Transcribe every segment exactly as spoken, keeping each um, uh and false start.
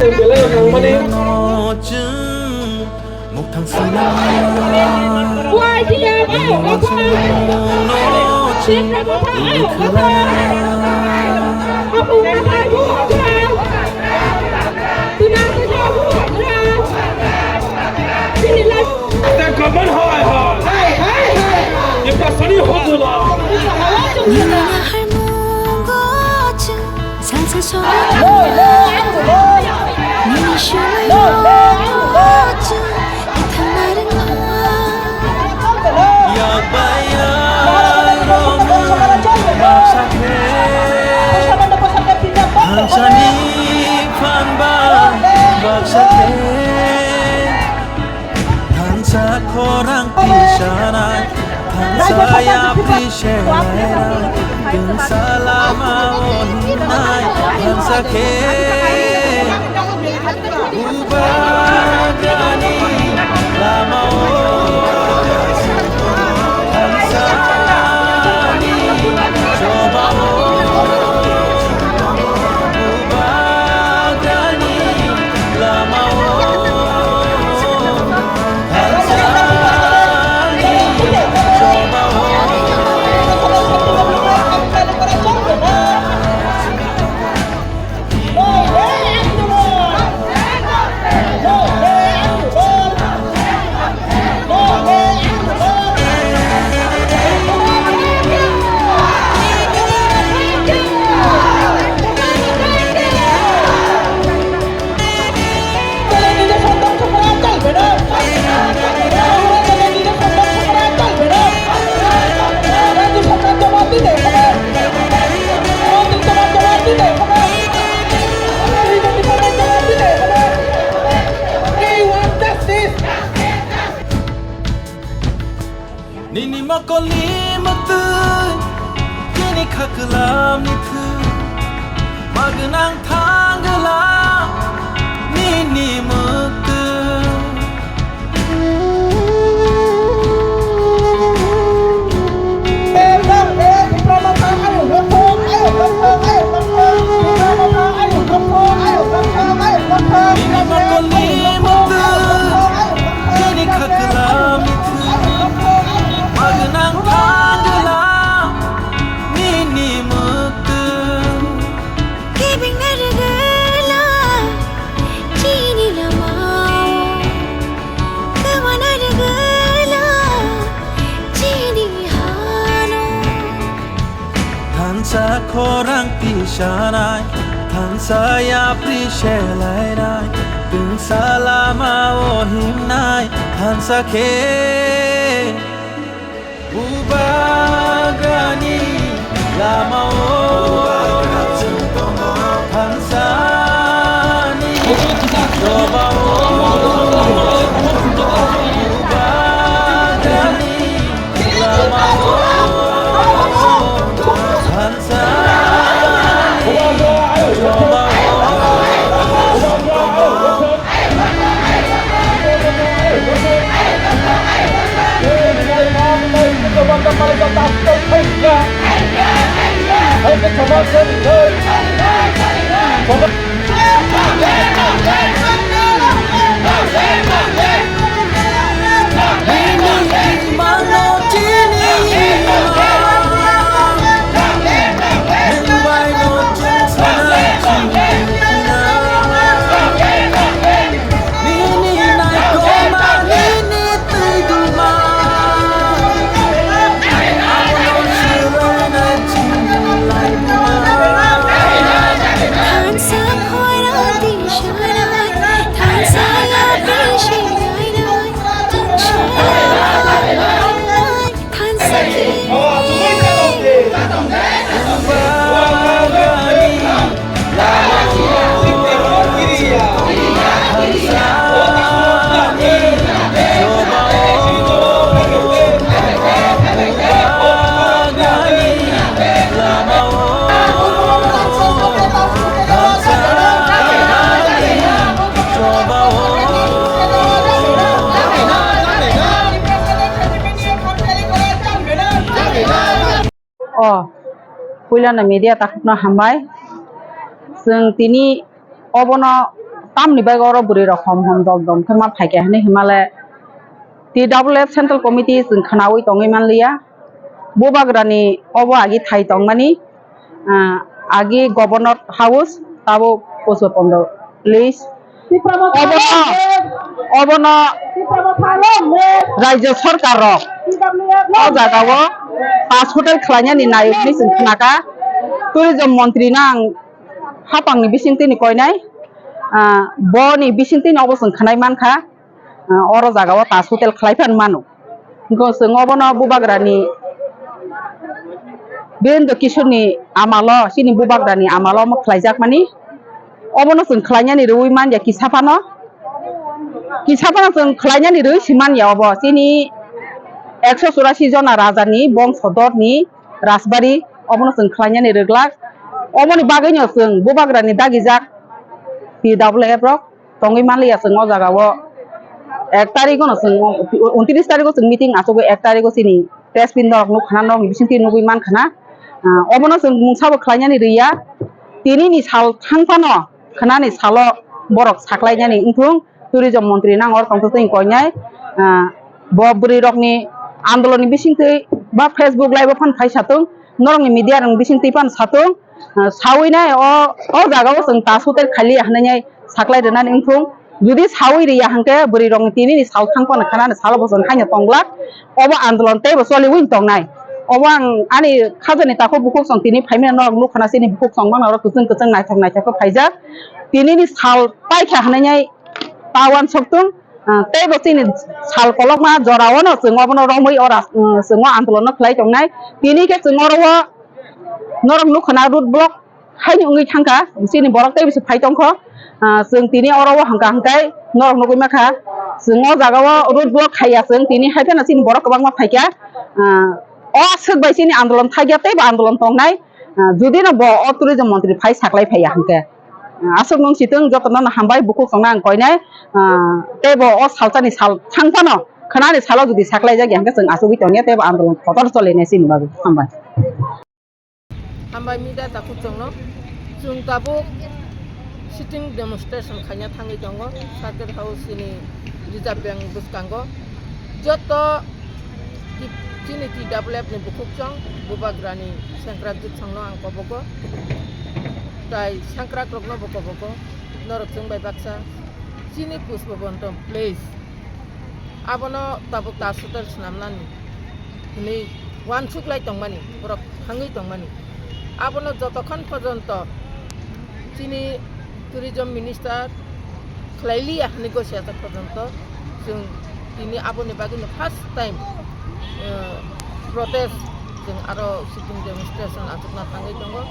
Belai nangmani. Chwng muktang sinai. Buai siya, ayo, ayo, ayo. Sesra bwtha, ayo, ayo. Apo bwtha, ayo, ayo. Tuna bwtha, ayo, ayo. Sini lai. Tengkaman hai hai. Hai, hai, hai, hai. Ipasani hojula. Hala chwng. Salsa solo. Nini shimai rojo itang narang. Yak bai yak romu baksa khe. Hansani phan ba baksa khe. Thansa khorang tisanai, thansa yapri selainai, tungsa lama o hingnai, thansa khe bubagrani lama o, thansa ni choba o, bubagrani lama o. Nini mokol ni mwktwi, nini khaklam ni thwi, magwnang thangla nini mwktwi. Nini mokol ni mwktwi, nini khaklam ni thwi, magwnang thangla nini mwktwi. Kebengna rwgwla chini lamao, kwmana rwgwla chini hano. Thansa khorang tisanai, thansa yapri selainai, tungsa lama o himnai, thansa khe bubagrani lama o, thansani choba o, bubagrani lama o, thansani choba o. O, puilano media takhukno hambai. Chwng tini obono Tamni bagwi oro bwrwi rok hom hom dom dom khe ma phaikha hinwi himale T W F Central Committee chwng khwnawi tongwi manliya. Bubagrani obo agi thai tongmani, ah, agi Governor House, tabuk Pushpa Pondor Place. Obono, obono Rajya Sarkar rok o jaga o Taj Hotel khlainani nayokni chwng khnakha. Tourism montri no ang hapang ni bisingtwi ni koinai, ah, bo ni bisingtwi ni obo chwng khnai mankha. Ah, oro jaga o Taj Hotel khlai phan mano. Hwnkhe chwng obono Bubagrani Birendra Kishorni amalo, chini Bubagrani amalo omo khlaijakmani. Obono chwng khlainani rwui manya kisa phano. Kisa phano chwng khlainani rwui si manya obo. Chini ekso churasi jona rajani bongsodorni rajbari obono chwng khlainani rwglak. Omoni bagwino chwng Bubagrani dagijak T W F rok. Tongwi manliya chwng o jaga o ek tarikh no chwng, untris tarikh o chwng meeting achugwi ek tarikh o chini press meet norok nukha na, norokni bisingtwi nugwi mankha na. Ah, obono chwng mungsa bo khlainani rwya. Tini ni sal thang phano khwnani salo borok saklainani wngthung, tourism montri nang oro tongthok tei koinai. Ah, bo bwrwi rokni andolon ni bisingtwi ba Facebook live o phan phai satung, norokni media rokni bisingtwi phan satung. Ah, sawi nai o, o jaga o chwng Taj Hotel khaliya hinwi saklai rwnani wngthung. Jodi sawi riya hwnkhe bwrwi rokni tini ni sal thang phano khanani salo bo chwng haino tongglak. Obo andolon teibo choliwi tongnai. Obo ang ani khajani takhuk bukhuk chwng tini phaimani norok nukha na chini bukhuk chwng mano oro kwchwng kwchwng naithok naithok khe phaijak. Tini ni sal paikha hinwi ta uansuktung, ah, teibo chini sal kolokma jora o no chwng obono romwi ora, ah, chwng o andolon no khlai tongnai. Tini khe chwng oro o norok nukha na road block haino wngwi thangkha, chini borok tei bisi phai tongkho. Ah, chwng tini oro o hwnkha hwnkhe norok nugwi mankha, chwng o jaga o road block khaiya chwng tini hai phano chini borok kwbangma phaikha. Ah, o aswk bai chini andolon thakya teibo andolon tongnai. Ah, jodi no bo o tourism montri phai saklai phaiya hwnkhe, ah, aswk nung sitwng jotono no hambai bukhuk tongna ang koinai. Ah, teibo o salsani sal thang phano khwnani salo jodi saklai jakya hwnkhe chwng achugwi tongya teibo andolon kotor cholinai chini bagwi. Hambai. Hambai media takhuk chwngno. Chwng tabuk sitting demonstration khaina thangwi tongo Circuit House chini Reserve Bank bwskango. Joto ti-, chini T W F ni bukhuk chwng Bubagrani sengkrakrok chwngno ang kobogo. Tai sengkrakrokno bo kobogo. Norok chwng bai baksa chini Pushpa Bontom Place. Abono tabuk Taj Hotel swnamnani hwnwi uansuk lai tongmani, borok thangwi tongmani. Abono jotokhon porjonto chini tourism minister khlai liya hwnwi gosiya ta porjonto chwng tini aboni bagwino first time, eh, protest chwng aro sitting demonstration achukna thangwi tongo.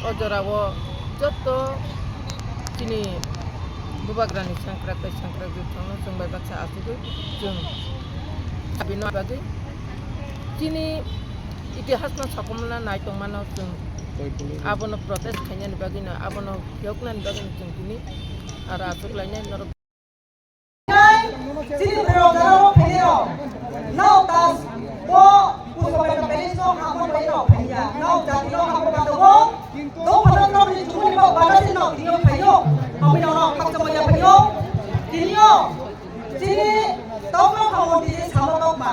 O jorao joto chini Bubagrani sengkrak bai sengkrak rwthangno chwng bai baksa achugwi chwng abino bagwi chini itihasno sakomna nai tongmano chwng abono protest khainani bagwino abono phiyoknani bagwino chwng tini aro achuk lainai norok. Chini borok jara rok phainai rok. Nao tas bo Pushpa Bontom Palace no hamma bai rok phaiya. Nao jati no hamma bai rok. Dopha no nok ni chumui ni bo bana sin nok tini o phaio. Hamwi rok no khaksa maya phaio. Tini o chini tokno khamon tini samo tokma.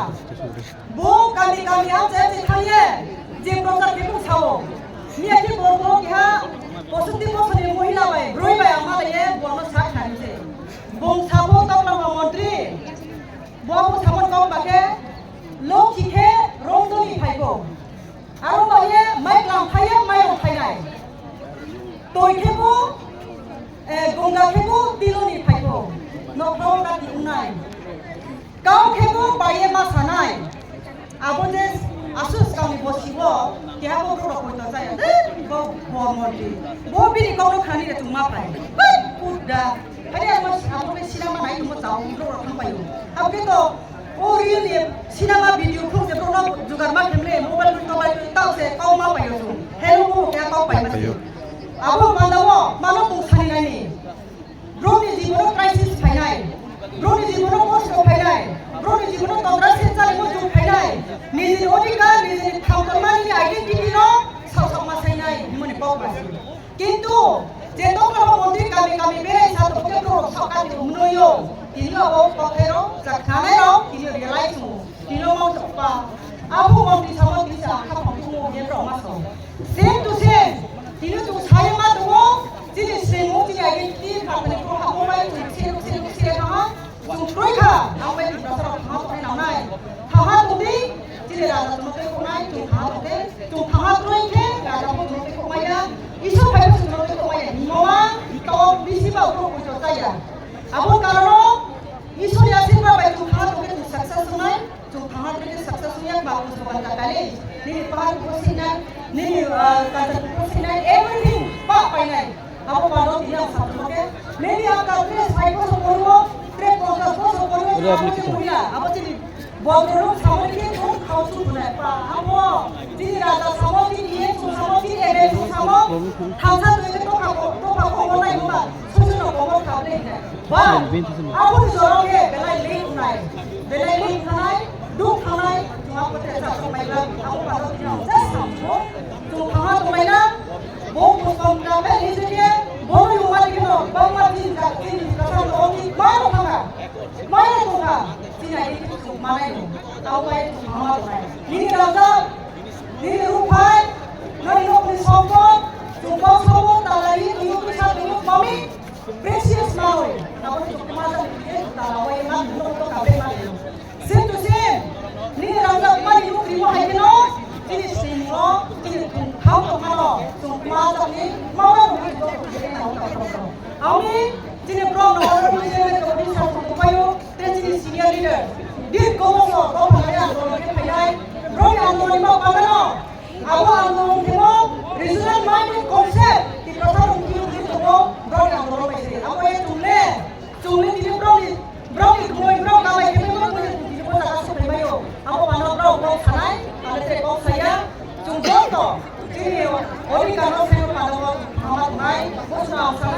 Bo kami kami hamjak se thangye je prochar khe bung sao. Miya khe bo bo keha pochoti bosor ni mohila bai broi bai ama laiye bono sak thani se. Bung sabo tokma montri. Bo bo sabo tokma khe lokhi khe rongdoni phaibo. Aro bai ye mai klam phaiye mai rong phainai. Toi khe bo, eh, gonga khe bo tiloni phaibo. Nokhrong ta ti ungnai. Kau khe bo bai ye ma sanai. Abo je aswk swkangni bo sibo, keha bo borok poito chaya. Dei, bo, bo montri. Bo bini kokno khnani re chwng ma phai. Hei, pudda. Hai re, abo, abo khe sinama nai tongmo chao, borok rok thang paio. Abo khe to, o reel ni sinama video khung se borok no jugar ma khem le, mobile rok tobai tao se kau ma paio chwng. Hello, bo keha kau pai ma se. Abo manda o, mano tong sani nai ni. Borokni jibono crisis phainai, borokni jibono kosto phainai, borokni jibono tondra se chalimo jug phainai, nijini odhikar, nijini thang tongmani identity no sausakma sainai hwnmani kok masi. Kintu je tongma montri kami kami berai sa tongkhe ya. Abo karono Ishwar ni asirwad bai chwng thangna tongkhe chwng success wngnai, chwng thangna tongkhe success wngya, ba chwng sokan ka kali, nini pahar bo sinai, nini, ah, culture bo sinai, everything ba painai. Abo bano tini ang sakno khe, maybe ang ka tre sai bosor porwo, tre ponchas bosor porwo, abo chini buya, abo chini Bodrok samo ni khe chwng khao chwng khwnai pa. Amo chini raja samo, chini E M chwng samo, chini M L A chwng samo. Thansa twi khe tokha ko, tokha ko mo nai ma. Susu no ko mo kha le hinai. Ba. Abo ni jorong khe belai link nai. Belai link khanai, duk khanai, chwng abo te sa chwng mai la. Abo pa do chini just samo. Chwng khama tong mai na. Bo ko som ka me ni je ke. Bo ni ma ni no. Ba ma ni ja chini ka sa lo ni ma no kha. Maya tongkha, chini identity chwng manai no. Tamo bai chwng ma tongnai. Nini rajak, nini ruphai, nini nokni sompot, chwng kok sompot, talai, twi, twi, sa, twi, mami, precious manoi. Abo chwng ma jani bide, talawai ma, no to kabe ma. Same to same. Nini rajak mani nukri mo hai keno, chini sini mo, chini thang tongma no, chwng ma jani, ma ma no, chwng ma jani. Ami, chini bro no, chini sa tongpayo, Tei chini senior leader, Bir Komoso, bro phainai andolon khe phainai, bro ni andolon ni ma phainai no. Abo andolon khe no regional minded concept, Tiprasa rok khe khe tongo, bro ni andolon bai se. Abo ye chungle, chungle tini bro ni, bro ni thumoi, bro kamai khe no bro ni thumoi bro jaga sok phai maio. Abo pano bro kok sanai, abo se kok saya, chung joto. Chini odhikar no pheno pano bo thangma tongnai, bo chwng ang sanai.